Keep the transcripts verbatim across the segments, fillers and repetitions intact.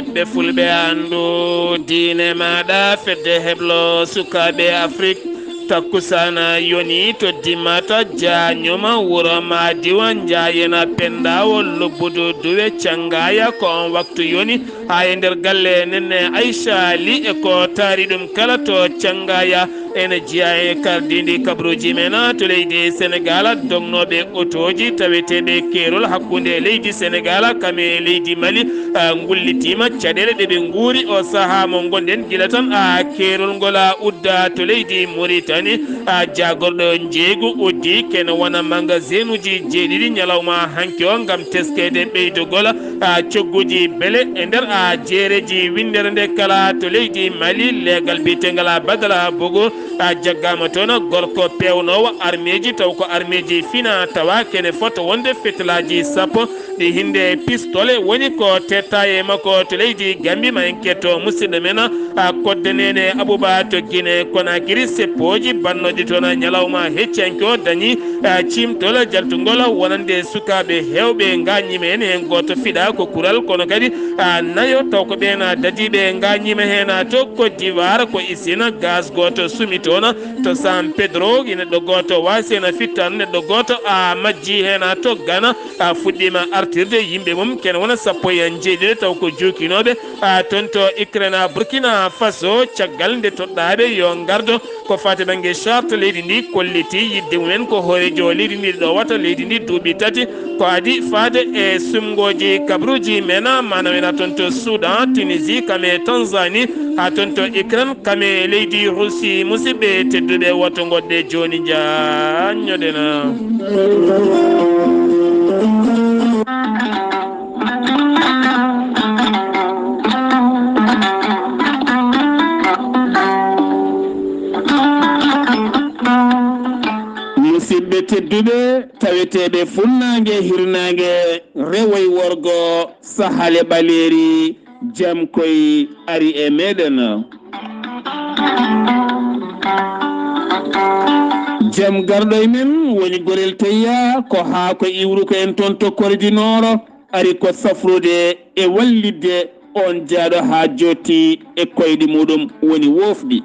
Ɓe fulɓe anndu diine maaɗa, fedde heblo sukaaɓe Afrik. Takkusaana yoni to Dimata, Jaañuma, wuro ma diwan, Njaayena, Penndaawol, Lobbudu, Duwe, Canngaaya. Ko on waktu yoni haa e nder galle Nenne Aysa Li, e ko taari ɗum kala to Canngaaya. Ene jeyaa e kardiindi kabaruuji men to leydi Senegaal, dognooɓe otooji taweteeɓe keerol hakkunde leydi Senegaal kam e leydi Mali, ah, ngullitiima caɗeele ɗe ɓe nguuri o sahaa mo ngonɗen gila tan, ah, keerol ngol, ah, udda to leydi Moritani, ah, jaagorɗo njeeygu uddi kene wona magasinuuji jeeɗiɗi ñalawma hanki o ngam teskeede ɓeydugol, ah, cogguuji beele e nder, ah, jeereeji winndere nde kala to leydi Mali, leegal biyeteegal, ah, Badara Bogo, a jaggaama toon gorko peewnoowo armeeji, taw ko armeeji fina tawa kene fota wonde fetelaaji sappo ɗi hinnde pistole woni ko tettaye makko to leydi Gambi. Ma en ketto musidɗo men, a, Kodde Neene Abuba to Gine Konakiri, seppooji bannooji toon ñalawma heccanke o dañi, a, ciimtol jaltungol wonande sukaaɓe heewɓe ngaañiima heen, heen gooto fiɗa ko kural, kono kadi, a, nayo taw ko ɓeen dadiiɓe ngaañiima heen to Côte d'Ivoire, ko Isina, gaz gooto sumi toon to San Pedro, neɗɗo gooto waasi heen fittan, neɗɗo gooto a majji heen to Ghana, a fuɗɗiima artirde yimɓe mum, kene wona sappo e jeeɗiɗo, taw ko juukinooɓe, a, toon to Ukraine, a, Burkina Faso, caggal nde toɗɗaaɓe yo ngardo ko faati bannge charte leydi ndi, kolliti yiɗde mumen ko hooreejo leydi ndi ɗowata leydi ndi duuɓi tati. Ko adii faade e sumngooji kabaruuji men, maana wayno toon to Soudan, Tunisie, kam e Tanzanie, haa toon to Ukraine, kam e leydi Russie. Musidɓe tedduɓe, woto ngoɗɗe jooni, njaññoɗen. Musidɓe tedduɓe, taweteeɓe funnaange, hirnaange, rewo e worgo, sahale ɓaleeri, jam koy ari e meɗen. Jam garɗo e men woni Gorel Teyya, ko haa ko iwruko en toon to Kori du Nord, ari ko safrude e wallitde on jaaɗo haa jooɗti e koyɗi muɗum woni woofɗi.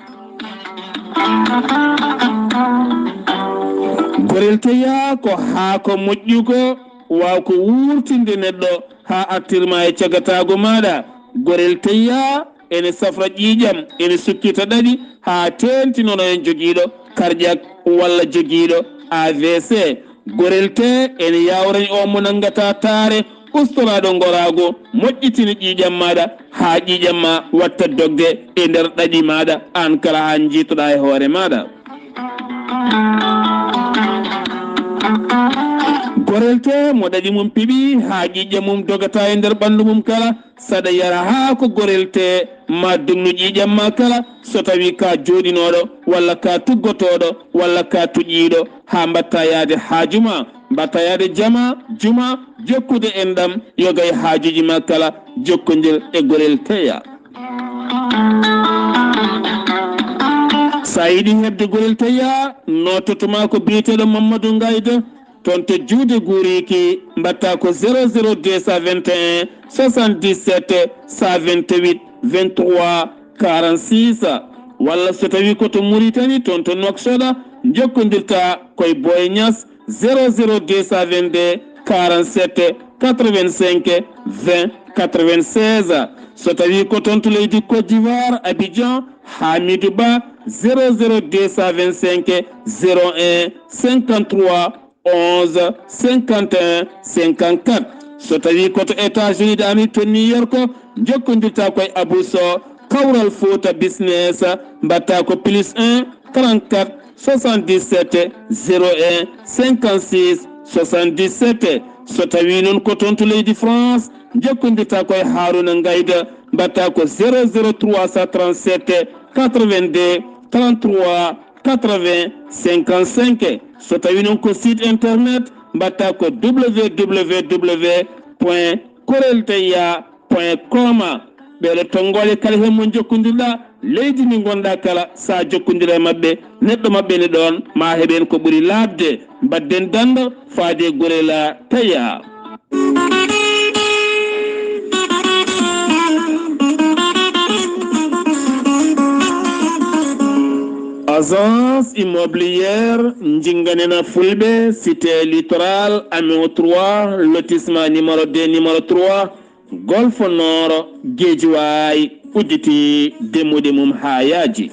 Gorel Teyya ko haako moƴƴuko, waaw ko wuurtinde neɗɗo haa artirma e cagataagu maaɗa. Gorel Teyya ene safra ƴiiƴam, ene sukkita ɗaɗi haa teeŋti nono e jogiiɗo karƴak walla jogiiɗo A V C. Gorel tee ene yaawrani on mo nanngataa taare, ustoraaɗo ngoraagu, moƴƴitina ƴiiƴam maaɗa haa ƴiiƴam ma watta dogde e nder ɗaɗi maaɗa, aan kala haa njiitoɗaa e hoore maaɗa. Gorel tee mo ɗaɗi mum piɓi haa ƴiiƴam mum dogata e nder ɓanndu mum kala, saɗa yara haa ko gorel tee ma dugnu ƴiiƴam ma kala, so tawii ka jooɗinooɗo walla ka tuggotooɗo walla ka tuƴiiɗo, haa mbaɗta yahde haaju ma, mbaɗta yahde jama, juma, jokkude enɗam, yoga e haajuuji ma kala, jokkondir e Gorel Teyya. So a yiɗi heɓde Gorel Teyya, noototo ma ko biyeteeɗo Mamadou Ngayda, toon to Juude Guuriki, mbaɗta ko zéro zéro deux cent vingt et un soixante-dix-sept cent vingt-huit vingt-trois quarante-six, walla so tawii ko to Mauritanie, toon to Nouakchott, njokkondirta koye Boy Niass, zéro zéro deux cent vingt-deux quarante-sept quatre-vingt-cinq vingt quatre-vingt-seize. So tawii ko toon to leydi Côte d'Ivoire, Abidjan, Hamidou Ba, zéro zéro deux cent vingt-cinq zéro un cinquante-trois onze cinquante et un cinquante-quatre. So tawii ko to États-Unis d'Amérique to New York, njokkondirta koye Abou Sow, Kawral Fouta Business, mbaɗta ko plus un trente-quatre soixante-dix-sept zéro un cinquante-six soixante-dix-sept. So tawii noon ko toon to leydi France, njokkondirta koye Harouna Ngayda, mbaɗta ko zéro zéro trois cent trente-sept quatre-vingt-deux trente-trois quatre-vingts cinquante-cinq. So tawii noon ko site internet, mbaɗta ko www point korelteyya point com. Ɓeeɗo tonngoole kala heen mo njokkondirɗa, leydi ndi ngonɗa kala, so a jokkondira e maɓɓe, neɗɗo maɓɓe ne ɗoon, ma heɓen ko ɓuri laaɓde. Mbaɗden danndal faade e Gorel Teyya. Agence immobilière Njinganena Fulɓe, cité Littoral, Améo trois, lotissement numéro deux, numéro trois, Golfe Nord, Guédiawaye, udditi demmude mum haa yaaji.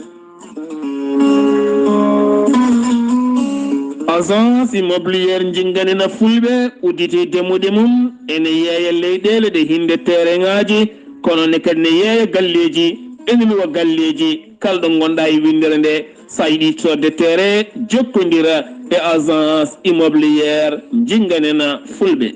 Agence immobilière Njinganena Fulɓe udditi demmude mum, ene yeeya leyɗeele ɗe hinnde tereŋaaji, kono ne kadi ne yeeya galleeji, ene luwa galleeji, kala ɗo ngonɗaa e winndere nde. So a yiɗi soodde terrain, jokkondira e Agence immobilière Njinganena Fulɓe.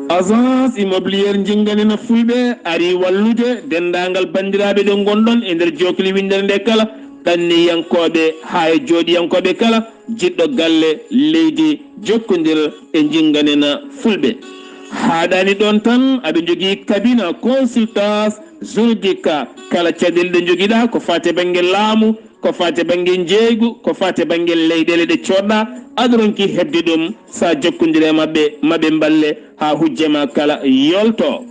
Agence immobilière Njinganena Fulɓe ari wallude denndaangal banndiraaɓe ɗo ngonɗon e nder jookli winndere nde kala, ɗanniyankooɓe haa e jooɗiyankooɓe kala, jiɗɗo galle, leydi, jokkondir e Njinganena Fulɓe. Haaɗaani ɗoon tan, aɓe njogii cabinet consultance juridique, kala caɗeele ɗe njogiɗaa, ko faati e bannge laamu, ko faati e bannge njeeygu, ko faati e bannge leyɗeele ɗe coodɗaa, aɗa ronki heɓde ɗum. So a jokkondirii e maɓɓe, maɓe mballe haa hujja ma kala yolto.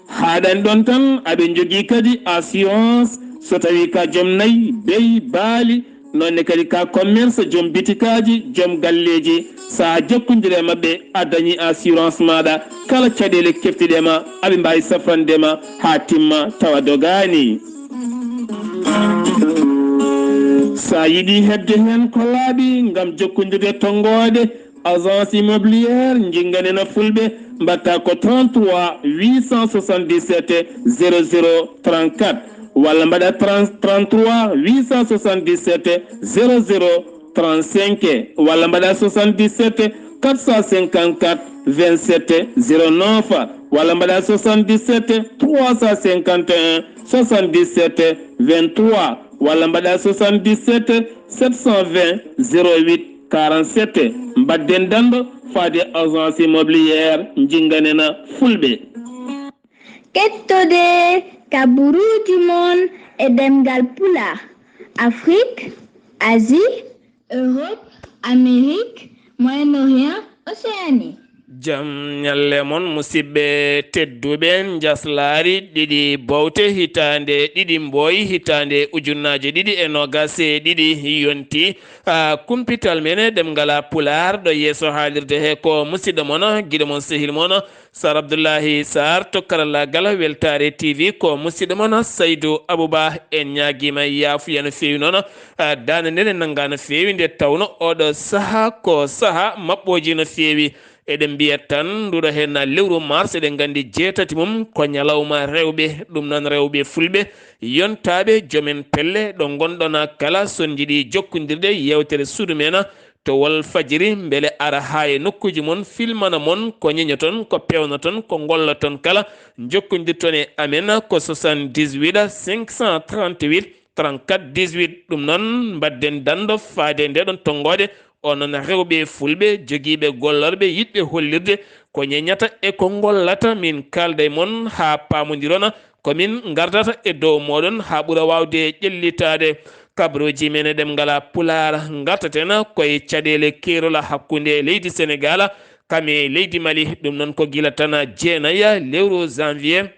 Haaɗaani ɗoon tan, aɓe njogii kadi assurance, so tawii ka joom nayi, beyi, baali, noon ne kadi ka commerce, joom bitikaaji, joom galleeji. So a jokkondirii e maɓɓe, a dañii assurance maaɗa. Kala caɗeele keftuɗe ma, aɓe mbaawi safrande ma haa timma tawa dogaani. So a yiɗi heɓde heen ko laaɓi ngam jokkondirde e tonngoode, Agence immobilière Njinganena Fulɓe, mbaɗta ko trente-trois huit cent soixante-dix-sept zéro zéro trente-quatre, walla mbaɗa trente, trente-trois huit cent soixante-dix-sept zéro zéro trente-cinq, walla mbaɗa soixante-dix-sept quatre cent cinquante-quatre vingt-sept zéro neuf, walla mbaɗa soixante-dix-sept trois cent cinquante et un soixante-dix-sept vingt-trois, walla mbaɗa soixante-dix-sept sept cent vingt zéro huit quarante-sept. Mbaɗden danndo faade Agence immobilière Njinganena Fulɓe. Kettode kaburuuji mon e ɗemngal Pulaar, Afrik, Asie, Europe, Amérique, Moyen-Orient, Océanie. Jam ñalle mon, musidɓe tedduɓe. Njaslaari ɗiɗi bowte, hitaande ɗiɗi mbooyi, hitaande ujunnaaje ɗiɗi e noogaas e ɗiɗi yonti. Ah, kumpital men e ɗemngal Pulaar ɗo yeeso haalirde he ko musidɗo mon, giɗo mon, sehil mon, Sar Abdullahi Sar to karallaagal Weltaare T V, ko musidɗo mon Saydu Abuba. En ñaagiima yaafuya no feewi noon. Ah, daande nde ne nanngaa no feewi, nde tawno oɗo saha ko saha maɓɓooji no feewi. Eɗen mbiya tan, nduɗo heen lewru mars, eɗen nganndi jeetati mum ko ñalawma rewɓe. Ɗum noon, rewɓe fulɓe, yontaaɓe, joomen pelle, ɗo ngonɗon kala, so on njiɗi jokkondirde yeewtere suudu men to Walfadjiri, mbele ara haa e nokkuuji mon, filmana mon ko ñeñoton, ko peewnoton, ko ngolloton kala, njokkondirton e amen ko soixante-dix-huit cinq cent trente-huit trente-quatre dix-huit. Ɗum noon, mbaɗden danndo faade nde ɗon tonngoode. Onon rewɓe fulɓe, jogiiɓe gollorɓe, yiɗɓe hollirde ko ñeñata e ko ngollata, min kaalda e mon haa paamondiron. Ko min ngardata e dow mooɗon haa ɓura waawde ƴellitaade. Kabaruuji men e ɗemngal Pulaar, ngartaten ko e caɗeele keerol hakkunde leydi Senegaal kam e leydi Mali. Ɗum noon ko gila tan jeenay lewru janvier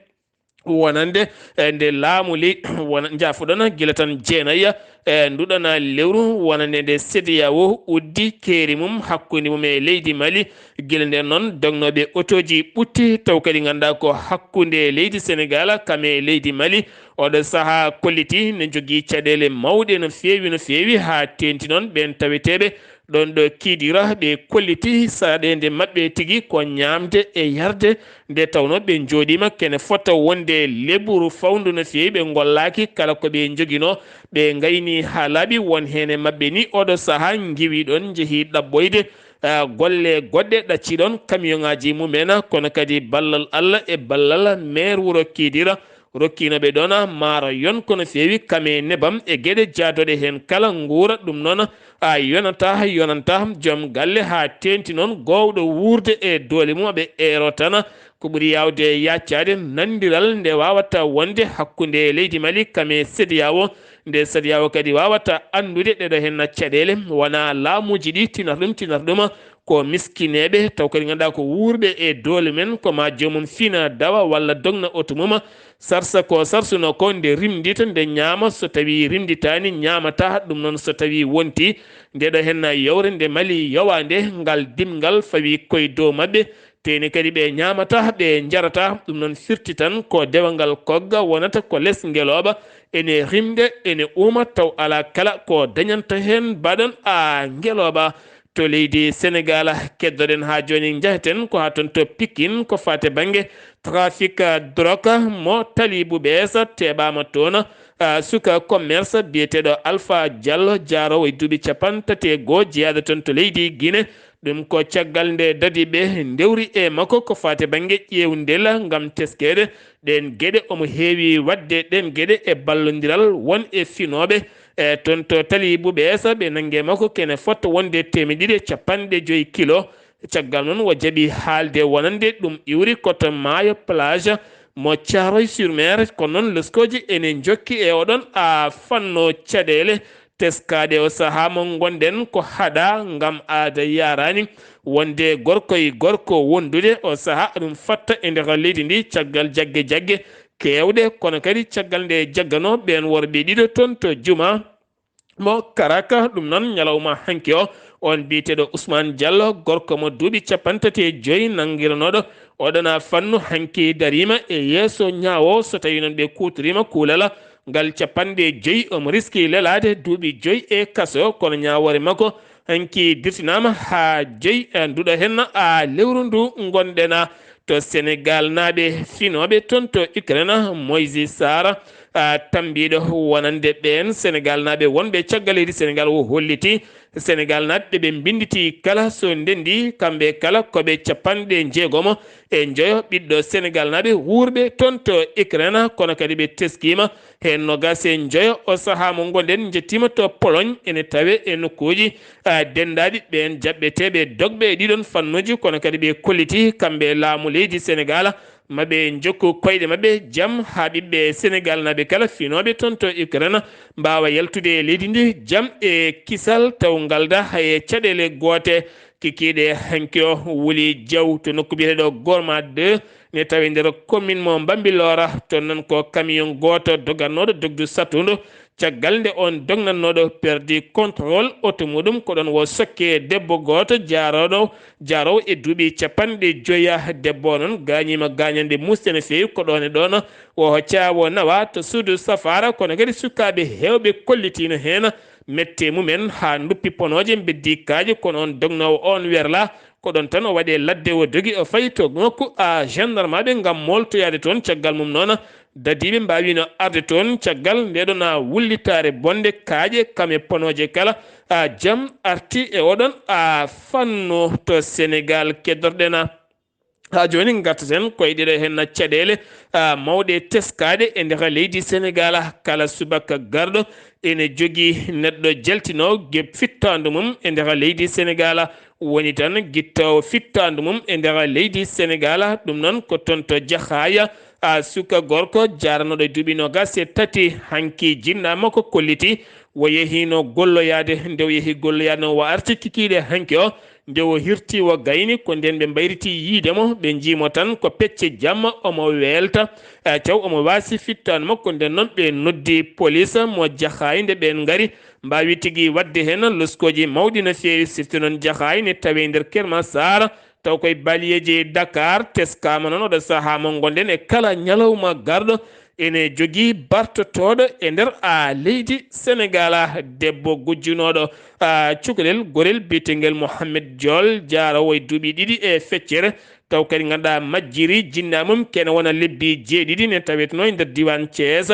wonande, eh, nde laamu ley-, wona-, njaafoɗon, gila tan jeenay, eh, nduɗon lewru wonande nde CEDEAO uddi keeri mum hakkunde mum e leydi Mali. Gila nden noon, dognooɓe otooji ɓutti, taw kadi nganndaa ko hakkunde leydi Senegaal kam e leydi Mali. Oɗo sahaa kolliti ne jogii caɗeele mawɗe no feewi, no feewi, haa teenti noon ɓeen taweteeɓe ɗoon ɗo Kidira, ɓe kolliti saɗeende maɓɓe tigi ko ñaamde e yarde, nde tawnoo ɓe njooɗiima kene fota wonde leburu fawndu no feewi, ɓe ngollaaki kala ko ɓe njoginoo, ɓe ngayni haa laaɓi. Won heen e maɓɓe ni oɗo sahaa ngiwi ɗoon, njehi ɗaɓɓoyde, ah, golle goɗɗe, ɗaccii ɗoon kamiyoŋaaji mumen, kono kadi ballal Allah e ballal meer wuro Kidira, rokkiino ɓe ɗoon maaro yon ko no feewi, kam e nebam e geɗe jaadooɗe heen kala nguura. Ɗum noon, a yonata, yonanta joom galle haa teenti noon goowɗo wuurde e doole mum, aɓe eero tan. Ko ɓuri yaawde yaccaade, nanndiral nde waawata wonde hakkunde leydi Mali kam e CEDEAO, nde CEDEAO kadi waawata anndude ɗeɗo heen caɗeele, wonaa laamuuji ɗi tinata ɗum, tinata ɗum, ko miskineeɓe, taw kadi ngannduɗaa ko wuurɓe e doole men, ko ma joomum fina dawa walla dogna oto mum, sarsa ko sarsuno ko nde rimndita, nde ñaama, so tawii rimnditaani, ñaamata. Ɗum noon, so tawii wonti nde ɗo henna yowre nde mali yowaande, ngal dimngal fawii koye dow maɓɓe, teeni kadi ɓe ñaamata, ɓe njarata. Ɗum noon firti tan ko dewal ngal kogga wonata ko les ngelooba, ene rimde, ene uuma, taw alaa kala ko dañanta heen baɗan a ngelooba. To leydi Senegal, keddoɗen haa jooni, njaheten ko haa toon to Pikin, ko faate bannge trafic, ah, drogue mo Talibou Bessa, teɓaama toon, ah, suka commerce biyeteeɗo Alpha Diallo, jaaroowo e duuɓi capanɗe tati e goo, jeyaaɗo toon to leydi Guinée. Ɗum ko caggal nde dadiiɓe ndewri e makko ko faate bannge ƴeewndel ngam teskeede ɗeen geɗe. Omo heewi waɗde ɗeen geɗe e ballondiral won e finooɓe e toon to Talibou Bessa, ɓe nanngi e makko kene fotto wonde teemedde ɗiɗi e capanɗe joyi kilo. Caggal noon, o jaɓi haalde wonande ɗum iwri ko to maayo plage mo Thiaroye-sur-Mer. Kono noon, leskooji ene njokki e oɗon a fanno caɗeele teskaaɗe o sahaa mo ngonɗen ko haɗa ngam aada yaraani wonde gorko e gorko wondude o sahaa ɗum fatta e nder leydi ndi caggal jagge jagge keewɗe, kono kadi caggal nde jaggano ɓeen worɓe ɗiɗo toon to juma mo Karaka. Ɗum noon, ñalawma hanki o, on biyeteeɗo Ousmane Diallo, gorko mo duuɓi capanɗe tati e joyi, nanngiranooɗo oɗona fannu, hanki dariima e yeeso ñaawo. So tawii noon ɓe kuutoriima kuulal ngal capanɗe joyi, omo riski lelaade duuɓi joyi e kaso, kono ñaawoore makko hanki dirtinaama haa joyi, e nduɗo heen, a lewru ndu ngonɗen. To Senegal naaɓe finooɓe toon to Ukraine, Moïse Sarr, a, tambiiɗo wonande ɓeen Senegal naaɓe wonɓe caggal leydi Senegal, o holliti Senegal naaɓe ɓe mbinnditi kala so ndenndi kamɓe kala ko ɓe capanɗe njeegomo e njoyo ɓiɗɗo Senegal naaɓe wuurɓe toon to Ukraine, kono kadi ɓe teskiima heen noogaas e njoyo o sahaa mo ngonɗen, njettiima to Pologne, ene tawee e nokkuuji, a, denndaaɗi. Ɓeen jaɓɓeteeɓe dogɓe e ɗiɗon fannuuji, kono kadi ɓe kolliti kamɓe e laamu leydi Senegal ma ɓe njokku koyɗe maɓɓe jam, haa ɓiɓɓe Senegal naaɓe kala finooɓe toon to Ukraine mbaawa yaltude e leydi ndi jam e kisal, taw ngalda hay e caɗeele goote. Kikiiɗe hanki o, Wuli Jaw to nokku biyeteeɗo Gorma deux, ne tawi nder commune mo Bambilor. Toon noon ko camion gooto dogatnooɗo dogdu sattudu. Caggal nde oon dognannooɗo perdi contrôle oto muɗum, ko ɗoon wo sokke debbo gooto jaarooɗo, jaaroowo e duuɓi capanɗe joya. Debbo o noon gaañiima gaañannde muusde no feewi. Ko ɗoon e ɗoon o hoccaa, o nawaa to suudu safaara, kono kadi sukaaɓe heewɓe kollitiino heen mette mumen haa nduppi ponooje, mbeddi kaaƴe, kono oon dognoowo oon werlaa. Ko ɗoon tan o waɗi e ladde, o dogi, o fayi to nokku a gendarmaaɓe ngam mooltoyaade toon. Caggal mum noon, dadiiɓe mbaawiino arde toon caggal ndeeɗoon wullitaare bonde kaaƴe kam e ponooje kala. A, jam arti e oɗon a fannu to Senegal keddorɗen. Haa jooni, ngartaten koye ɗeɗo heen caɗeele, a, mawɗe teskaaɗe e nder leydi Senegal. Kala subaka garɗo ene jogii neɗɗo jaltinoo geb fittaandu mum e nder leydi Senegal. Woni tan gittoowo fittaandu mum e nder leydi Senegal. Ɗum noon ko toon to Jaxaaya, a, suka gorko jaaranooɗo e duuɓi noogaas e tati hanki jinnaama ko kolliti o yehiino golloyaade. Nde o yehi golloyaade noon, o arti kikiiɗe hanki o. Nde o hirti, o gayni, ko ndeen ɓe mbayriti yiide mo, ɓe njii mo tan ko pecce jamma omo weelta, e, taw omo waasi fittaandu makko. Ndeen noon ɓe noddi police mo Jaxaay. Nde ɓeen ngari, mbaawi tigi waɗde heen loskooji mawɗi no feewi, sirti noon Jaxaay ne tawee nder Keur Massar, taw koye baliyeeji Dakar. Teskaama noon oɗo sahaa mo ngonɗen e kala ñalawma garɗo ene jogii bartotooɗo e nder a leydi Senegal, debbo gujjunooɗo, a, cukalel gorel biyeteengel Mohamed Diol, jaaroowo e duuɓi ɗiɗi e feccere, taw kadi ngannduɗaa majjiri jinna mum kene wona lebbi jeeɗiɗi, ne tawetenoo e nder diiwaan Thiès.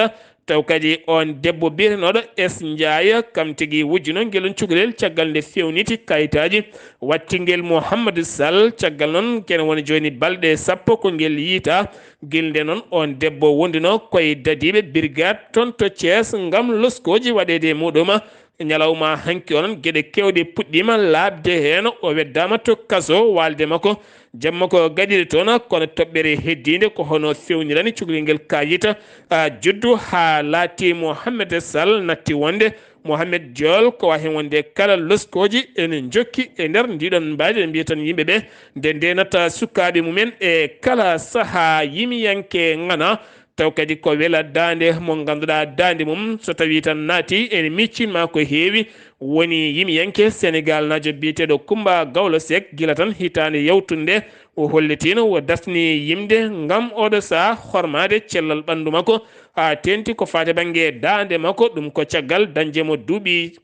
Taw kadi oon debbo biyetenooɗo Es Ndiaye, kam tigi wujjuno ngel on cukalel caggal nde fewniti kayitaaji wattingel Mouhamadou Sall. Caggal noon, kene woni jooni balɗe sappo ko ngel yiytaa. Gilnde noon, oon debbo wonduno koye dadiiɓe brigade toon to Thiès ngam loskooji waɗeede e muɗum. Ñalawma hanki onon, geɗe kewɗe puɗɗiima laaɓde heen. O weddaama to kaso, waalde makko jamma ko gaɗiri toon, kono toɓɓere heddiinde ko hono fewnirani cukalel ngel kaayita, a, juddu haa laatii Mohamed Sall natti wonde Mohamed Diol, ko wayi heen wonde kala loskooji ene njokki e nder ndiɗon mbaadi, ɓe mbiya tan yimɓe ɓe nde ndeenata sukaaɓe mumen e kala sahaa yimiyanke ŋana, taw kadi ko wela daande mo ngannduɗaa daande mum so tawii tan naati ene miccin ma ko heewi. Woni yimiyanke Senegal naajo biyeteeɗo Kumba Gawlo Seck, gila tan hitaande yawtunde o hollitiino o dartini yimde ngam oɗo sahaa hormaade cellal ɓanndu makko, haa teeŋti ko faati bannge daande makko. Ɗum ko caggal dañde mo duuɓi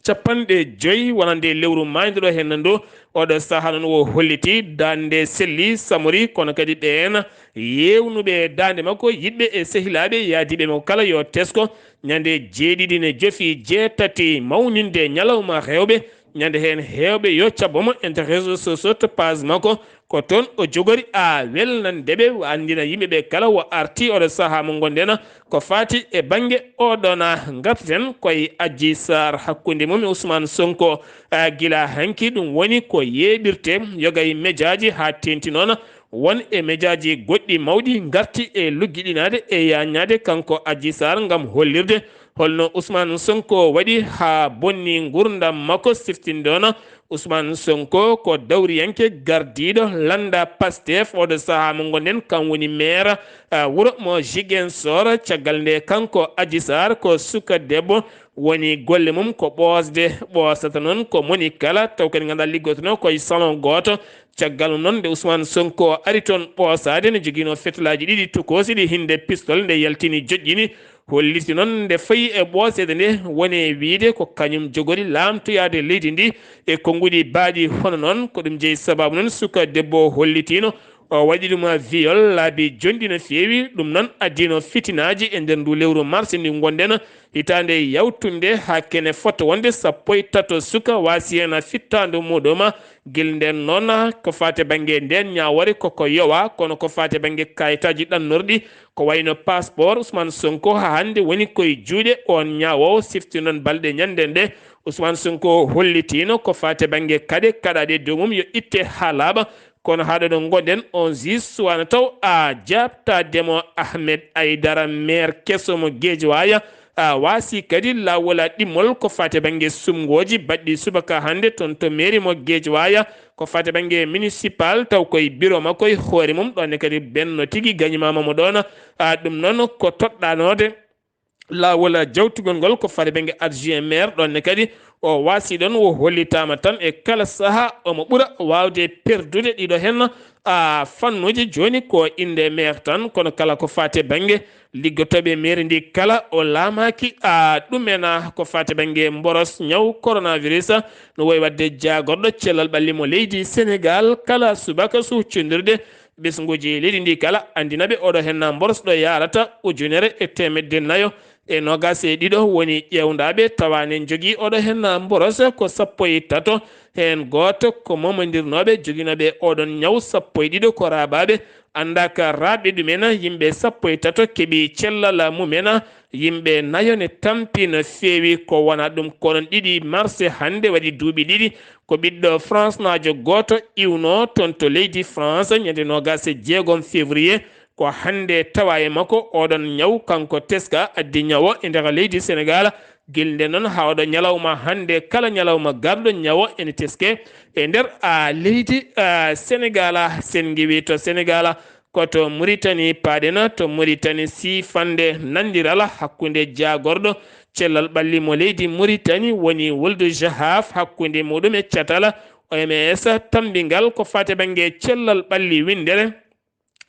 capanɗe joyi wonande lewru maayndo ɗo heen ndu. Oɗo sahaa noon o holliti daande selli samori, kono kadi ɓeen yeewnuɓe daande makko, yiɗɓe e sehilaaɓe yaadiiɓe makko kala yo tesko. Ñande jeeɗiɗi ne jofi jeetati mawninde ñalawma rewɓe, ñande heen heewɓe yo cabbo mo e nder réseaux sociaux to page makko. Ko toon o jogori a welnande ɓe, o anndina yimɓe ɓe kala o arti oɗo sahaa mo ngonɗen ko faati e bannge oɗon. Ngarten koye Adji Sarr hakkunde mum e Ousmane Sonko, a, gila hanki. Ɗum woni ko yeeɓirte yoga e mejaaji haa teeŋti noon. Won e mejaaji goɗɗi mawɗi ngarti e luggiɗinaade e yaañaade kanko Adji Sarr ngam hollirde holno Ousmane Sonko waɗi haa bonni ngurdam makko. Siftinde oɗon, Ousmane Sonko ko dawriyanke gardiiɗo lannda Pastef, oɗo sahaa mo ngonɗen kam woni maire, a, wuro mo Ziguinchor. Caggal nde kanko Adji Sarr ko suka debbo, woni golle mum ko ɓoosde, ɓoosata noon ko moni kala, taw kadi ngannduɗaa liggotonoo koye salon gooto. Caggal mum noon nde Ousmane Sonko ari toon ɓoosaade, ne joginoo fetalaaji ɗiɗi tokoosi ɗi hinde pistol, nde yaltini joƴƴini, holliti noon nde fayi e ɓooseede nde, woni wiide ko kañum jogori laamtoyaade leydi ndi e konnguɗi baaɗi. Hono noon ko ɗum jeyi sababu noon suka debbo o hollitiino o waɗi ɗum viol laabi jonɗi no feewi. Ɗum noon addino fitinaaji e nder ndu lewru mars ndi ngonɗen, hitaande yawtunde haa kene fota wonde sappo e tato suka waasi heen fittaandu muɗum. Gila ndeen noon ko faati bannge ndeen ñaawoore koko yowa, kono ko faati bannge kayitaaji ɗannorɗi ko wayno passeport Ousmane Sonko haa hannde woni koye juuɗe oon ñaawoowo. Sifti noon balɗe ñannden ɗe Ousmane Sonko hollitiino ko faati bannge kaɗe kaɗaaɗe dow mum yo itte haa laaɓa. Kono haa ɗo ɗo ngonɗen, on juge suwaano taw a jaabtaade mo. Ahmed Aidara, maire keso mo Guédiawaye, a waasi kadi laawol a ɗimmol ko faati bannge sumngooji baɗɗi subaka hannde toon to mairie mo Guédiawaye. Ko faati bannge municipal taw koye bureau makko e hoore mum ɗoon ne kadi benno tigi gañimaama mo ɗoon. A ɗum noon ko toɗɗanoode laawol jawtugol ngol ko faati bannge adjoint maire ɗoon ne kadi o waasi ɗoon o hollitaama tan e kala sahaa omo ɓura waawde perdude ɗiɗo heen a fannuuji. Jooni ko innde maire tan, kono kala ko faati bannge liggotooɓe mairie ndi kala o laamaaki a ɗumena ko faati bannge mboros ñaw coronavirus. No woyi waɗde jaagorɗo cellal ɓalli mo leydi Senegal kala subaka so huccondirde ɓesnguuji leydi ndi kala anndina ɓe oɗo heen mboros ɗo yaarata ujunere e teemedde nayo e noogaas e ɗiɗo woni ƴeewndaaɓe tawa ne njogii oɗo heen mboros ko sappo e tato, heen gooto ko momondirnooɓe joginooɓe oɗon ñaw sappo e ɗiɗo ko raaɓaaɓe. Annda ka raaɓe ɗumen yimɓe sappo e tato keɓi cellal mumen. Yimɓe nayo ne tampi no feewi ko wona ɗum, kono ɗiɗi mars hannde waɗi duuɓi ɗiɗi ko ɓiɗɗo France naajo gooto iwno toon to leydi France ñande noogaas e jeegom février. Ko hannde tawa e makko oɗon ñaw kanko teska addi ñawo e nder leydi Senegal. Gilde noon haa oɗo ñalawma hannde kala ñalawma garɗo ñawo ene teske e nder a leydi a Senegal. Sen ngiwi to Senegal ko to Mauritanie paaɗen, to Mauritanie siifande nandiral hakkunde jaagorɗo cellal ɓalli mo leydi Mauritanie woni Wuldu Jahaf, hakkunde muɗum e catal O M S tammbingal ko faati bannge cellal ɓalli winndere.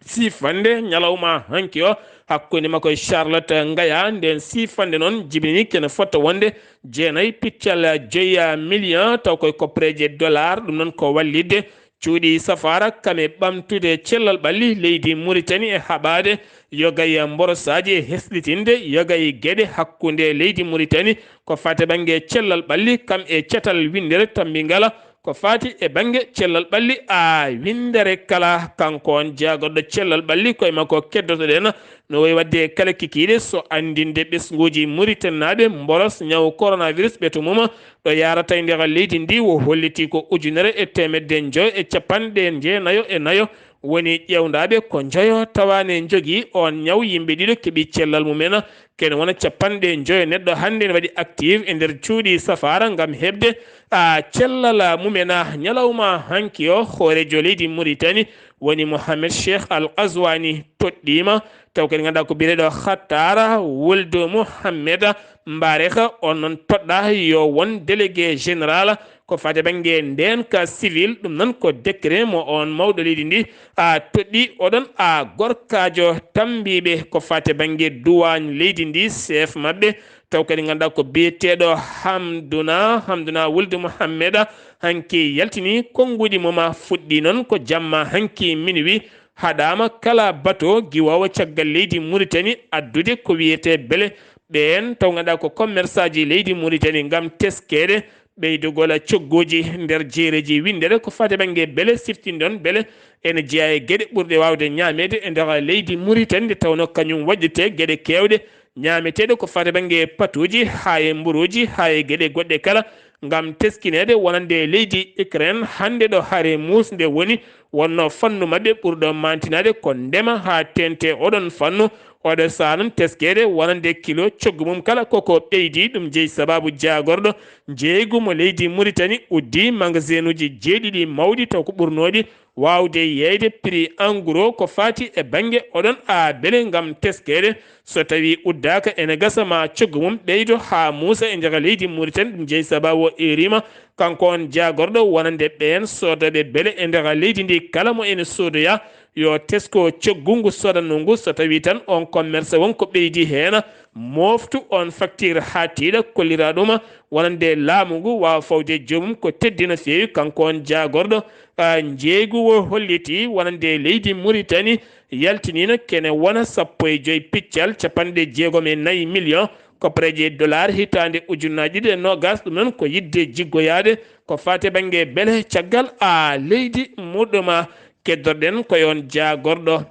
Siifande ñalawma hanki o hakkunde makko e Charlotte Ngaya. Nden siifande noon jibini kene fota wonde jeenayi piccal joyi million, taw koye koppareeje dollar. Ɗum noon ko wallitde cuuɗi safaara kam e ɓamtude cellal ɓalli leydi Mauritanie e haɓaade yoga e mborosaaji e heslitinde yoga e geɗe hakkunde leydi Mauritanie ko faati bannge cellal ɓalli kam e catal winndere tammbingal. ko faati e bannge cellal ɓalli a winndere kala. Kanko on jaagorɗo cellal ɓalli koye makko keddotoɗen no wayi waɗde kala kikiiɗe so anndinde ɓesnguuji Muritaninaaɓe mboros ñaw coronavirus ɓeto mum ɗo yaarata e nder leydi ndi. O holliti ko ujunere e teemedde njoyo e capanɗe jeenayo e nayo woni ƴeewndaaɓe ko njoyo tawaane njogii on ñaw. Yimɓe ɗiɗo keɓi cellal mumen, kene wona capanɗe njoyo neɗɗo hannde ne waɗi active e nder cuuɗi safaara ngam heɓde a cellal mumen. Ñalawma hanki o hooreejo leydi Muritani woni Mohamed Cheikh Al Qazwani toɗɗiima, taw kadi ngannduɗaa ko biyeteeɗo Khattara Wuldu Mohamed Mbareka, on noon toɗɗaa yo won délégué général ko faati bannge ndeenka civil. Ɗum noon ko décret mo on mawɗo leydi ndi a toɗɗi oɗon a gorkaajo tambiiɓe ko faati bannge duwaañ leydi ndi, chef maɓɓe, taw kadi ngannduɗaa ko biyeteeɗo Hamduna, Hamduna Wuldu Mohammeda. Hanki yaltini konnguɗi mum a fuɗɗi noon ko jamma hanki minuwi, haɗaama kala bato giwoowo caggal leydi Muritani addude ko wiyetee bele ɓeen taw ngannduɗaa ko commerçaaji leydi Muritani ngam teskeede ɓeydugol cogguuji nder jeereeji winndere ko faati bannge bele. Siftinɗon bele ene jeyaa e geɗe ɓurɗe waawde ñaameede e nder leydi Muritani, nde tawnoo kañum waɗirtee geɗe keewɗe ñaameteeɗe ko faati bannge patuuji haa e mburuuji haa e geɗe goɗɗe kala ngam teskineede wonande leydi Ukraine hannde ɗo hare muusnde woni. Wonnoo fannu maɓɓe ɓurɗo maantinaade ko ndema haa teeŋti oɗon fannu. Oɗo sahaa noon teskeede wonande kilo coggu mum kala koko ɓeydi. Ɗum jeyi sabaabu jaagorɗo njeeygu mo leydi Muritani uddi magasinuuji jeeɗiɗi mawɗi taw ko ɓurnooɗi waawde yeeyde prix en gros ko faati e bannge oɗon a bele ngam teskeede so tawii uddaaka ene gasa ma coggu mum ɓeydo haa muusa e nder leydi Muritani. Ɗum jeyi sabaabu o eeriima kanko on jaagorɗo wonande ɓeen soodooɓe bele e nder leydi ndi kala mo ene soodoya yo tesko coggu ngu soodatnoo ngu so tawii tan on commerce won ko ɓeydi heen. Mooftu on facture haa tiiɗa kolliraa ɗum wonande laamu ngu waawa fawde joomum ko teddi no feewi. Kanko on jaagorɗo a, njeeygu o holliti wonande leydi Muritani yaltiniino kene wona sappo e joy piccal capanɗe jeegom e nayi million koppareeje dollar hitaande ujunnaaji ɗiɗi e noogaas. Ɗum noon ko yiɗde jiggoyaade ko faati bannge bele caggal a leydi muɗɗum a. Keddorɗen ko e on jaagorɗo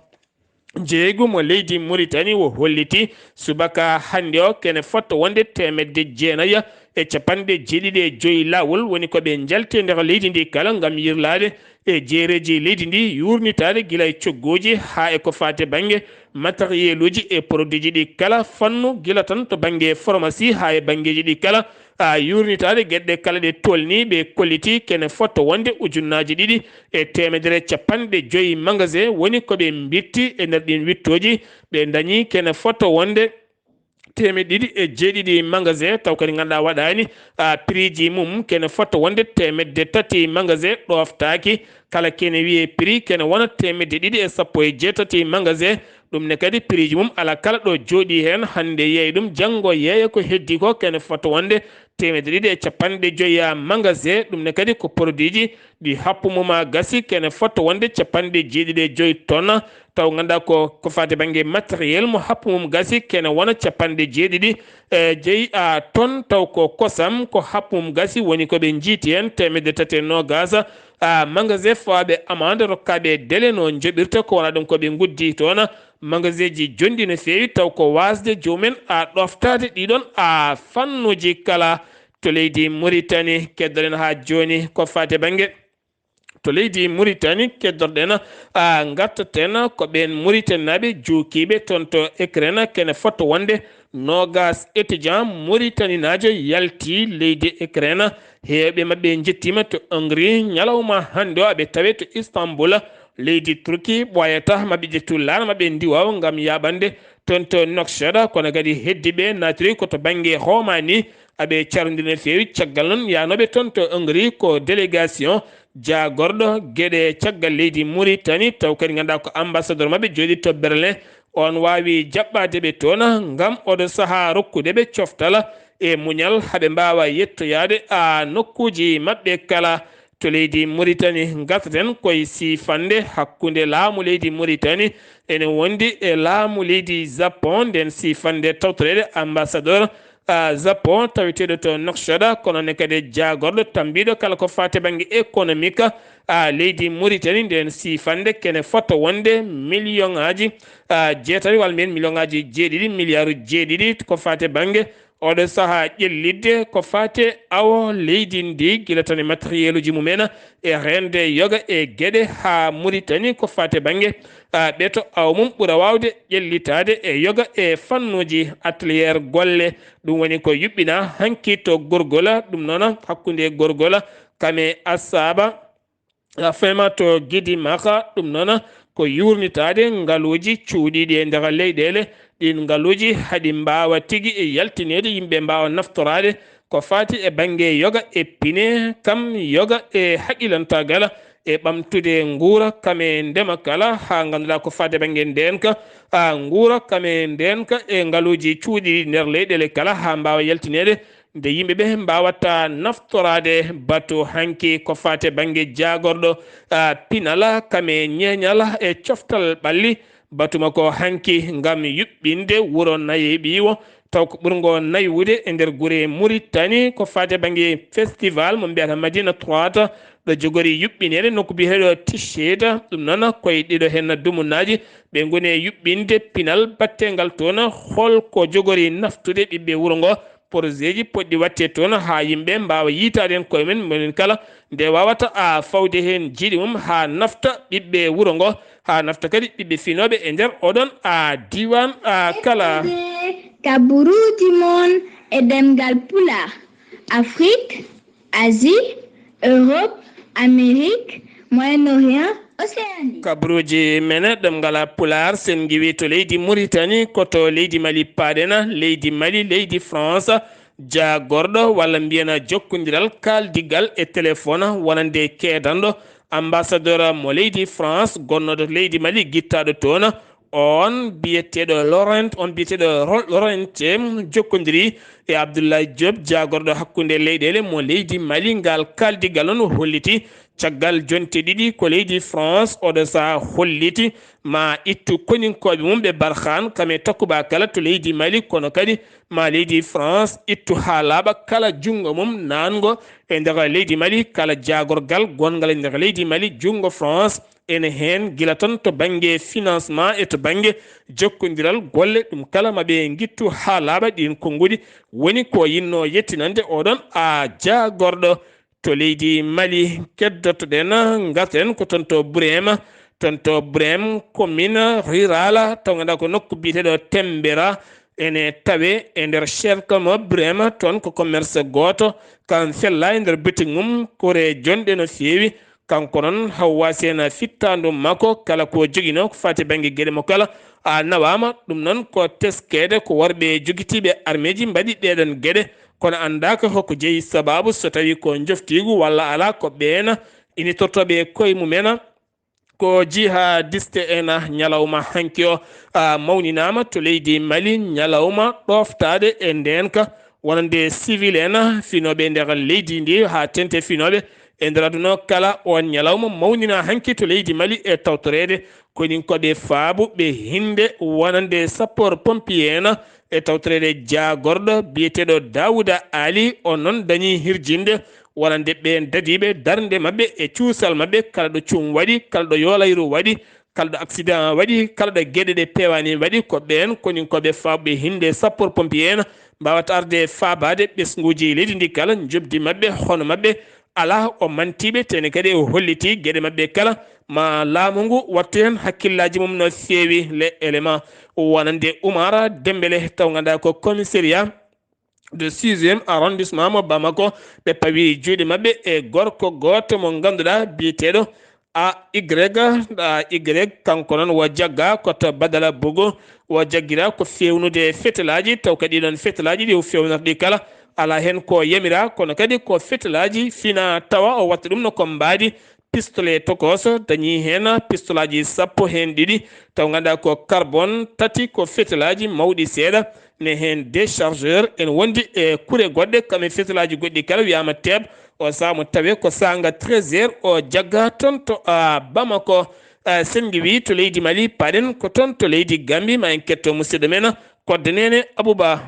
njeeygu mo leydi Muritani o holliti subaka hannde o kene fotto wonde teemedde jeenayi e capanɗe jeeɗiɗi e joyi laawol woni ko ɓe njalti e nder leydi ndi kala ngam yirlaade e jeereeji leydi ndi yuurnitaade gila e cogguuji haa e ko faati bannge matériel uji e produit ji ɗi kala fannu gila tan to bannge pharmacie haa e banngeeji ɗi kala a yuurnitaade geɗe kala ɗe tolni ɓe kolliti kene fotto wonde ujunnaaji ɗiɗi e teemedere capanɗe joyi magasin woni ko ɓe mbitti e nder ɗin wittooji ɓe ndañi kene fotto wonde teemeɗɗe ɗiɗi e jeeɗiɗi magasin taw kadi ngannduɗaa waɗaani a prix ji mum kene fotto wonde teemedde tati magasin ɗoftaaki kala kene wiyee prix kene wona teemedde ɗiɗi e sappo e jeetati magasin. Ɗum ne kadi prix ji mum ala kala ɗo jooɗi heen hannde yeey ɗum janngo yeeya ko heddi ko kene fotto wonde teemedde ɗiɗi e capanɗe joyi magasin. Ɗum ne kadi ko produit ji ɗi happu mum a gasi kene fotto wonde capanɗe jeeɗiɗi e joyi tonnes taw ngannduɗaa ko ko faati bannge matériel mo happu mum gasi kene wona capanɗe jeeɗiɗi e jeyi a tonnes taw ko kosam ko happu mum gasi woni ko ɓe njiiti heen teemedde tati e noogaas a magasin fawaaɓe amande rokkaaɓe délai no njoɓirta ko wona ɗum ko ɓe nguddii toon magasin ji jonɗi no feewi taw ko waasde joomum en a ɗoftaade ɗiɗon a fannuuji kala to leydi Muritani. Keddoɗen haa jooni ko faati bannge to leydi Muritani keddorɗen a ngartaten ko ɓeen Muritaninaaɓe juukiiɓe toon to Ukraine kene fotto wonde noogaas étudiant Muritaninaajo yalti leydi Ukraine. Heewɓe maɓɓe njettiima to Hongrie ñalawma hannde o aɓe tawe to Istanbul leydi Turki ɓooyata maɓɓe ƴettu laana maɓɓe ndiwaaw ngam yaaɓande toon to Nouakchott kono kadi heddiiɓe naatiri ko to bannge Roumanie aɓe carondiri no feewi caggal noon yaanooɓe toon to Hongrie ko délégation jaagorɗo geɗe caggal leydi Muritani taw kadi ngannduɗaa ko ambassadeur maɓɓe jooɗi to Berlin on waawi jaɓɓaade ɓe toon ngam oɗo sahaa rokkude ɓe coftal e muñal haɓe mbaawa yettoyaade a nokkuuji maɓɓe kala to leydi Muritani. Ngartaten koye siifannde hakkunde laamu leydi Muritani ene wondi e laamu leydi Japon nden siifannde tawtoreede ambassadeur ah, Japon, taweteeɗo to Nouakchott, kono ne kadi jaagorɗo tambiiɗo kala ko faati bannge économique, ah, leydi Mauritanie, nden siifande kene fota wonde million ŋaaji, ah, jeetati, walla mbiyen million ŋaaji jeeɗiɗi, milliard jeeɗiɗi, ko faati bannge oɗo sahaa ƴellitde ko faati awo leydi ndi, gila tan e matériel uji mumen e reende yoga e geɗe haa Mauritanie, ko faati bannge, ah, ɓeto awo mum ɓura waawde ƴellitaade e yoga e fannuuji atelier golle. Ɗum woni ko yuɓɓina hanki to Gorgola, ɗum noon hakkunde Gorgola kame Asaba, ah, fema to Gidi Maka, ɗum noon ko yuurnitaade ngaluuji cuuɗiiɗi e nder leyɗeele. Ɗiin ngaluuji haɗi mbaawa tigi e yaltineede, yimɓe mbaawa naftoraade ko faati e bannge yoga e pine, kam yoga e haqilantaagal e ɓamtude nguura kame ndema kala, haa ngannduɗaa ko faati e bannge ndeenka, ah, nguura kame ndeenka e ngaluuji cuuɗiiɗi nder leyɗeele kala, haa mbaawa yaltineede nde yimɓe ɓe mbaawata naftoraade batu hanki ko faati e bannge jaagorɗo, ah, pinal kame ñeeñal e coftal ɓalli. Batu makko hanki ngam yuɓɓinde wuro Nayi Ɓiiwo, taw ko ɓurngo naywude e nder gure Mauritanie ko faati e bannge festival mo mbiyata Madina Trois, ɗo jogori yuɓɓineede nokku biyeteeɗo Ticheda. Ɗum noon koye ɗiɗo heen dumunnaaji ɓe ngoni e yuɓɓinde pinal batteengal toon, hol ko jogori naftude ɓiɓɓe wuro ngo, projet ji poɗɗi waɗte toon haa yimɓe mbaawa yiytaade heen koye mum, moni kala nde waawata a fawde heen jiiɗi mum haa nafta ɓiɓɓe wuro ngo, haa nafta kadi ɓiɓɓe finooɓe e nder oɗon a diiwaan a kala. Ka buruuji mon e ɗemngal Pulaar, Afrik, Asie, Europe, Amérique, Moyen-Orient, Océanie. Kabaruuji men ɗemngal Pulaar, sen ngiwi to leydi Mauritanie, ko to leydi Mali paaɗen, leydi Mali, leydi France, jaagorɗo walla mbiyen jokkondiral kaaldigal e téléphone wonande keedanɗo ambassadeur mo leydi France, gonnooɗo to leydi Mali, gittaaɗo toon. On biyeteeɗo Laurent, on biyeteeɗo Ro-, Laurent, em, jokkondiri e Abdoulaye Diop, jaagorɗo hakkunde leyɗeele mo leydi Mali. Ngal kaaldigal on holliti caggal jonte ɗiɗi ko leydi France oɗo saha holliti ma ittu koninkooɓe mum ɓe Barkhane kame Takuba kala to leydi Mali, kono kadi ma leydi France ittu haa laaɓa kala junngo mum naatngo e nder leydi Mali, kala jaagorgal gonngal e nder leydi Mali, junngo France ene heen, gila tan to bannge financement e to bannge jokkondiral golle, ɗum kala ma ɓe ngittu haa laaɓa. Ɗiin konnguɗi woni ko yinnoo yettinande oɗon a jaagorɗo to leydi Mali. Keddotoɗen, ngarten ko toon to Brema, toon to Brem, commune rurale, taw ngannduɗaa ko nokku biyeteeɗo Tembera, ene tawe e nder cercle mo Brema. Toon ko commerce gooto, kam fella e nder boutique mum, kore jonɗe no feewi. Kanko noon, Hawwa Sena, fittaandu makko, kala ko joginoo ko faati bannge geɗe mo kala, a nawaama. Ɗum noon ko teskeede ko worɓe jogitiiɓe armeeji mbaɗi ɗeeɗoon geɗe, kono anndaaka hoko jeyi sabaabu, so tawii ko njoftiigu walla alaa, ko ɓeen initortooɓe koye mumen. Ko jihadiste en, ñalawma hanki o, a, mawninaama to leydi Mali, ñalawma ɗooftaade e ndeenka wonande civil en, finooɓe nder leydi ndi, haa teeŋti finooɓe e nder aduna o kala. On ñalawma mawnina hanki to leydi Mali e tawtoreede koninkooɓe faabuɓe hinnde wonande sapeur pompier en e tawtoreede jaagorɗo biyeteeɗo Daawuda Ali. On noon dañii hirjinde wonande ɓeen dadiiɓe darnde maɓɓe e cuusal maɓɓe, kala ɗo cum waɗi, kala ɗo yoolayru waɗi, kala ɗo accident waɗi, kala ɗo geɗe ɗe peewaani waɗi, ko ɓeen koninkooɓe faabuɓe hinnde sapeur pompier en mbaawata arde faabaade ɓesnguuji leydi ndi kala, njoɓdi maɓɓe, hono maɓɓe alaa. O mantiiɓe, tene kadi o hollitii geɗe maɓɓe kala, ma laamu ngu wattu heen hakkillaaji mum no feewi. Les éléments wonande Oumar Dembélé, taw ngannduɗaa ko commissariat de sixième arrondissement mo Bamako, ɓe pawi juuɗe maɓɓe e gorko gooto mo ngannduɗaa biyeteeɗo A Y, A Y, kanko noon wo jagga ko to Badala Bogo, wo jaggira ko feewnude fetelaaji, taw kadi ɗiɗon fetelaaji ɗi o feewnata ɗi kala, alaa heen ko yamira, kono kadi ko fetelaaji fina tawa o watta ɗum no ko mbaadi, pistolet tokoso, dañii heen pistolaaji sappo heen ɗiɗi, taw ngannduɗaa ko carbone, tati ko fetelaaji mawɗi seeɗa, ne heen déchargeur, ene wondi e kure goɗɗe, kam e fetelaaji goɗɗi kala, wiyaama teeb. O sahaa mo tawe ko saanga treize heures, o jagga toon to, a, Bamako. A, sen ngiwi to leydi Mali, paɗen ko toon to leydi Gambi, ma en ketto musidɗo men Kodde Nene Abouba.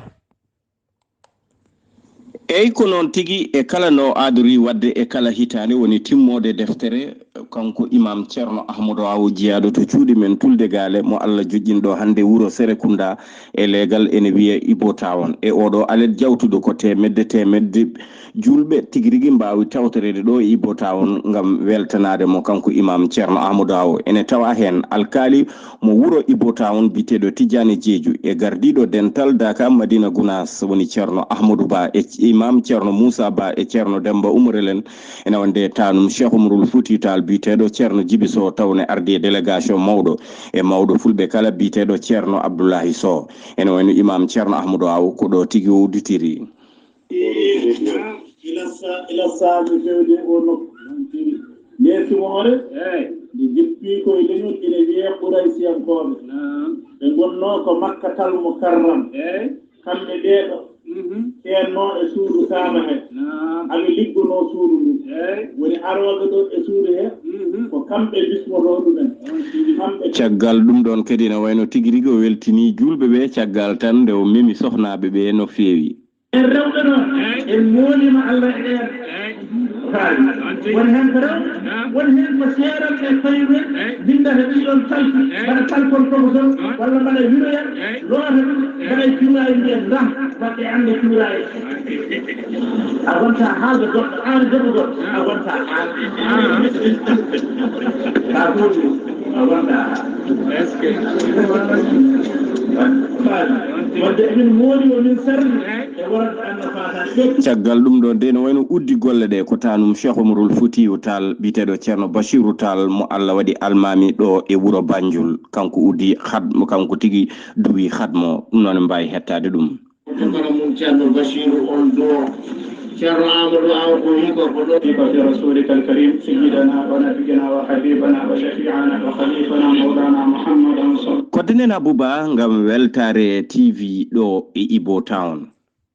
Eyi, ko noon tigi, e kala no aadori waɗde e kala hitaande woni timmoode deftere, kanko Imaam Ceerno Ahmadu Aw jiyaaɗo to cuuɗi men Tulde Gaale, mo Allah joƴƴinɗo hannde wuro Serekunda e leegal ene wiyee Ibo Tawon. E oɗo alet jawtuɗo ko teemedde teemedde juulɓe tigi rigi mbaawi tawtoreede ɗo e Ibo Tawon ngam weltanaade mo kanko Imaam Ceerno Ahmadu Aw. Ene tawa heen alkaali mo wuro Ibo Tawon biyeteeɗo Tijjaani Jeeju e gardiiɗo dental Daaka Madina Gunaas woni Ceerno Ahmadu Ba e Imaam Ceerno Muusa Ba e Ceerno Demmba Umar en ene wonde taanum Cheikh Umarul Fuuti Taal biyeteeɗo Ceerno Jibi Sow taw ne ardi e délégation mawɗo e mawɗo fulɓe kala biyeteeɗo Ceerno Abdullahi Sow. Ene wayno Imaam Ceerno Ahmadu Aw ko ɗo tigi o udditiri. Ila sa-, ila saabe fewde o nokku. Nde Simoore, nde jippi ko e leñol ene wiyee Quraysiyankooɓe. Ɓe ngonnoo ko Makkatal Mukarram. Kamɓe ɓeeɗo, keennoo e suudu Kaaba he. Aɓe liggonoo suudu ndu. Woni arooɓe ɗo e suudu he, ko kamɓe bismotoo ɗumen. Kamɓe Caggal ɗum ɗoon kadi ene wayno tigi rigi o weltinii juulɓe ɓe caggal tan nde o memi sohnaaɓe ɓe no feewi. En rewɓe noon, en mooliima Allah e ɗeen. Faali. Won heen ko rewɓe, won heen ko seeran e koye mumen, mbinndata ɗii ɗoon kalfi, mbaɗa kalkon koko toon, walla mbaɗa wiroya, loota ɗum, mbaɗa e cuuraayi mbiya, ndah, mbaɗɗe annde cuuraayi. A wonta haalde goɗɗo, aan debbo goɗɗo, a wonta haalde. Ka ɗum, a wonta haalde. Est-ce que Faali. Wadde emin mooli o min sarri. Caggal ɗum ɗo, de no wayno uddi golle ɗe, ko taanum Cheikh Omarul Foutiyou Tall, biyeteeɗo Ceerno Bachirou Tall, mo Allah waɗi almaami ɗo e wuro Banjul. Kanko uddi khad-, kanko tigi duwi khadmo, ɗum noon en mbaawi hettaade ɗum. Kono mum Ceerno Bachirou on ɗo, Ceerno Amadou Aw ko wi ko ko ɗo. Khalifa fi rasulika al-karim, sayyidana wa nabiyyina wa habibana wa shafi'ana wa khalifana mawlana Muhammadan sall- Kodde nen Abouba ngam weltaare T V ɗo e Ibo Town.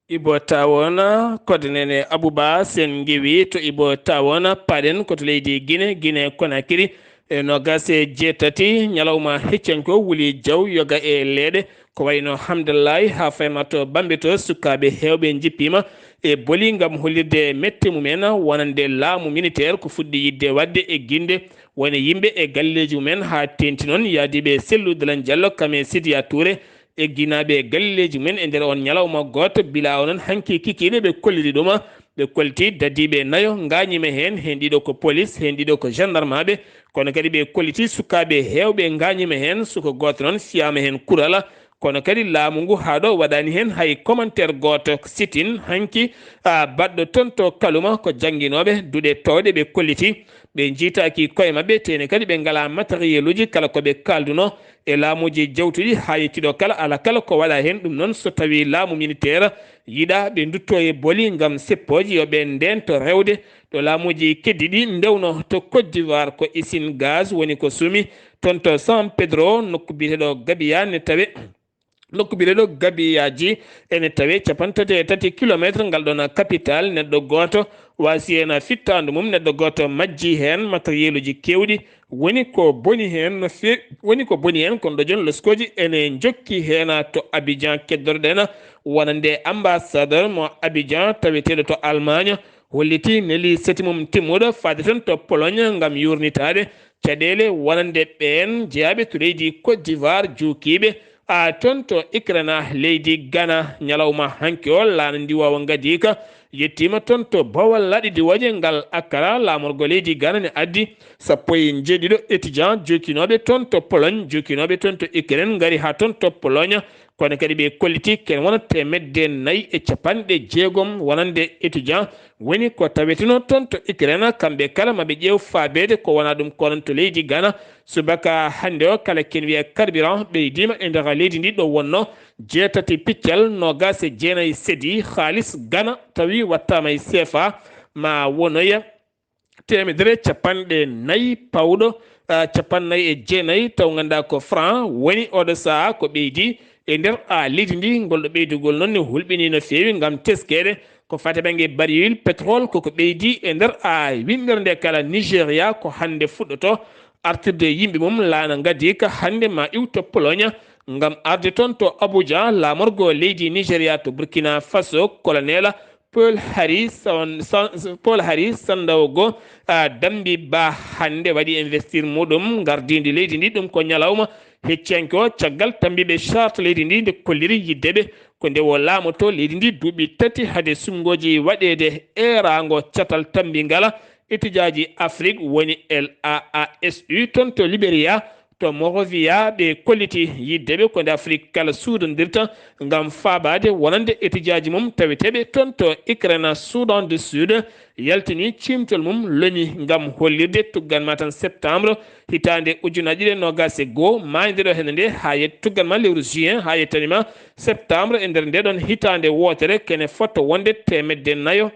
Ibo Tawon, koddenene Abouba, sen ngewi to Ibo Tawon, paɗen ko to leydi Guinée, Guinée Conakry, e noogas e jeetati, ñalawma heccanko wuli jaw yoga e leeɗe, ko wayno Hamdallahi haa Faymato Bambe to, sukaaɓe heewɓe njippiima e boli ngam hollirde mette mumen, wonande laamu militaire ko fuɗɗi yiɗde waɗde e ginde woni yimɓe e galleeji mumen, haa teeŋti noon yahdiiɓe Sellu Dalein Diallo kam e Sidiya Touré, egginaaɓe e galleeji mumen e nder on ñalawma gooto, bila onon hanki kikiiɗe ɓe kolliri ɗum. Ɓe kolliti dadiiɓe nayo, ngaañiima heen, heen ɗiɗo ko polis, heen ɗiɗo ko gendarmaaɓe, kono kadi ɓe kolliti sukaaɓe heewɓe ngaañiima heen, suka gooto noon fiyaama heen kural, kono kadi laamu ngu haa ɗo waɗaani heen hay commentaire gooto. Sitin hanki, a, baɗɗo toon to Kaluma ko jannginooɓe, duɗe toowɗe ɓe kolliti, ɓe njiytaaki koye maɓɓe, teene kadi ɓe ngalaa matériel uji kala ko ɓe kaaldunoo e laamuuji jawtuɗi haa yettiɗo kala, ala kala ko waɗa heen. Ɗum noon, so tawii laamu militaire yiɗaa ɓe nduttoo e boli ngam seppooji, yo ɓe ndeento rewde ɗo laamuuji keddi ɗi ndewno. To Côte d'Ivoire ko usine gaz woni ko suumi, toon to San Pedro, nokku biyeteeɗo Gabiya ne tawe. Nokku biyeteeɗo Gabiyaaji ene tawe capanɗe tati e tati kilometre ngal ɗoon capital. Neɗɗo gooto waasi heen fittaandu mum, neɗɗo gooto majji heen, matériel uji keewɗi woni ko boni heen no feewi, woni ko boni heen, kono ɗo jooni loskooji ene njokki heen to Abidjan. Keddorɗen wonande ambassadeur mo Abidjan taweteeɗo to Allemagne, holliti neli seti mum timmuɗo faade toon to Pologne ngam yuurnitaade caɗeele wonande ɓeen jeyaaɓe to leydi Côte d'Ivoire, juukiiɓe a toon to Ukraine, leydi Ghana. Ñalawma hanki o, laana ndiwoowa ngadiika yettiima toon to Bawal Laaɗe Diwooje ngal Accra. Laamorgo leydi Ghana ne addi sappo e njeeɗiɗo étudiant juukinooɓe toon to Pologne, juukinooɓe toon to Ukraine, ngari haa toon to Pologne. Kono kadi ɓe kolliti ken wona teemedde nayi e capanɗe jeegom wonande étudiant woni ko tawetenoo toon to Ukraine. Kamɓe kala maɓe ƴeew faabeede ko wona ɗum konon to leydi Ghana. Subaka hannde o, kala ken wiya carburant ɓeydiima e nder leydi ndi ɗo wonno jeetati piccal noogas e jeenayi sedi haalis Ghana, tawi wattaama e C F A ma wonoya teemedere capanɗe nayi pawɗo, ah, capanɗe nayi e jeenayi, taw ngannduɗaa ko franc woni oɗo sahaa ko ɓeydi e nder, ah, leydi ndi. Ngol ɗo ɓeydugol noon ne hulɓinii no feewi ngam teskeede ko fati bannge baril pétrole koko ɓeydi e nder, ah, winndere nde kala. Nigeria ko hannde fuɗɗoto artirde yimɓe mum laana ngadi ka hannde ma iwto Pologne ngam arde toon to Abuja. Laamorgo leydi Nigeria to Burkina Faso, colonel Paul Harry San- San- Paul Harry Sandaogo, ah, dambi ba hannde waɗi investir muɗum ngardiindi leydi ndi. Ɗum ko ñalawma hecciyanke o caggal tambiiɓe charte leydi ndi nde kolliri yiddeɓe ko nde o laamoto leydi ndi duuɓi tati hade suɓngooji waɗeede eeraango catal tambi ngala etijaaji Afrik woni L A A S U toon to Liberia, to Monrovia. Ɓe kolliti yiddeɓe ko nde Afrik kala suudandirta ngam faabaade wonande etijaaji mum taweteeɓe toon to Ukraine, Soudan du Sud yaltini ciimtol mum loni ngam hollirde tuggan ma tan septembre hitaande ujunaaji ɗiɗi e noogaas e goo, maayde ɗo hene nde haa yetto tuggan ma lewru juin haa yettani ma septembre e nder nde ɗon hitaande wootere kene fotto wonde teemedde nayo.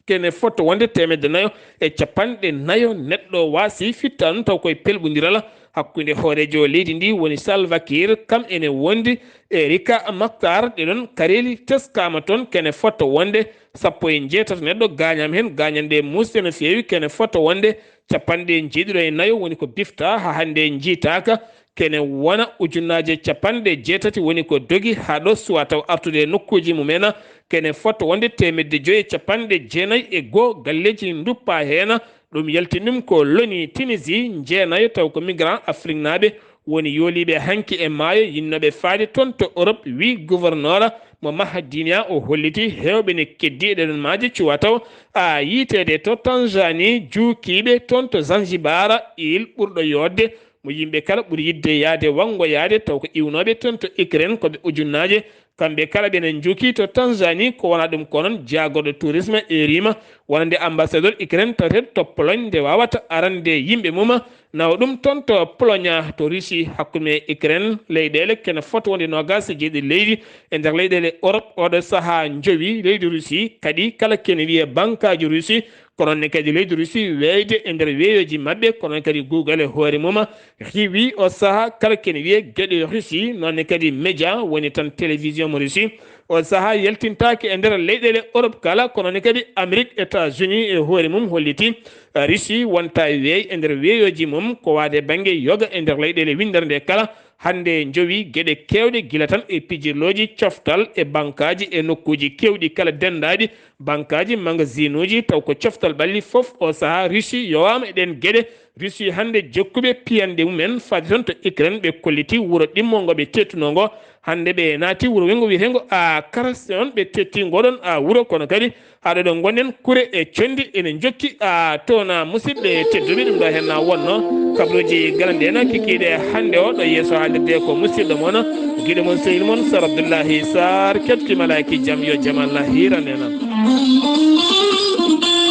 Kene fotto wonde teemedde nayo e capanɗe nayo neɗɗo waasi fittaandu taw koye pelɓondiral hakkunde hooreejo leydi ndi woni Salva Kiir kam ene wondi e Rika Maktar. Ɗe ɗon kareeli teskaama toon kene fotto wonde sappo e njeetato neɗɗo gaañaama heen, gaañanɗe muusɗe no feewi. Kene fotto wonde capanɗe njeeɗiɗo e nayo woni ko bifta haa hannde njiitaaka. Kene wona ujunnaaje capanɗe jeetati woni ko dogi haa ɗo suwa taw artude e nokkuuji mum en. Kene fotto wonde teemedde joyi e capanɗe jeenayi e goo galleeji nduppa heen. Ɗum yaltini ɗum ko loni Tunisie jeenayo taw ko migrant afriknaaɓe woni yooliiɓe hanki e maayo yinnooɓe faade toon to Europe, wi gouverneur mo Mahadinia. O holliti heewɓe ne keddi e ɗeɗon maaje cuwa taw a yiiteede to Tanzanie juukiiɓe toon to Zanzibar, il ɓurɗo yootde mo yimɓe kala ɓuri yiɗde yahde wanngo yahde taw ko iwnooɓe toon to Ukraine ko ɓe ujunnaaje. Kamɓe kala ɓe ne njuki to Tanzanie ko wona ɗum ko noon jaagorɗo tourisme e rima wonande ambassadeur Ukraine taweteeɗo to Pologne nde wawata arande yimɓe mum nawa ɗum toon to Pologne to Russie hakkunde Ukraine leyɗeele kene fota wonde noogaas e jeeɗiɗi leydi e nder leyɗeele Europe oɗo sahaa njowi leydi Russie kadi kala kene wiye bankaaji Russie ko noon ne kadi leydi Russie weeyde e nder weeyoji maɓɓe ko noon kadi guugal e hoore mum. Hiwi o saha kala kene wiye geɗe Russie noonne kadi média woni tan télévision mo Russie. O saha yaltintaake e nder leyɗeele Europe kala kono ne kadi Amérique États-Unis e hoore mum holliti Russie wonta weey e nder weeyoji mum ko waade bannge yoga e nder leyɗeele winndere nde kala. Hannde jowi geɗe keewɗe gila tan e pijirlooji coftal e bankaaji e nokkuuji keewɗi kala denndaaɗi bankaaji magasinuuji taw ko coftal ɓalli fof o saha Russie yowaama e ɗeen geɗe. Russie hannde jokkuɓe piyanɗe mumen faade toon to Ukraine ɓe kolliti wuro ɗimmo ngo ɓe teettunoo ngo. Hannde ɓe naati wuro wenngo wiyeteengo a Kherson ɓe teetti ngoɗon a wuro kono kadi haɗo ɗo ngonɗen kure e conndi ene njokki a toon a musidɓe tedduɓe ɗum ɗo heen na wonno kabaruuji galanɗe en kikiiɗe hannde o ɗo yeeso haalirde ko musidɗo mon giɗo mon sehil mon Sar Abdoullahi Sar keɓti malaaki jam yo jam Allah hiiran en.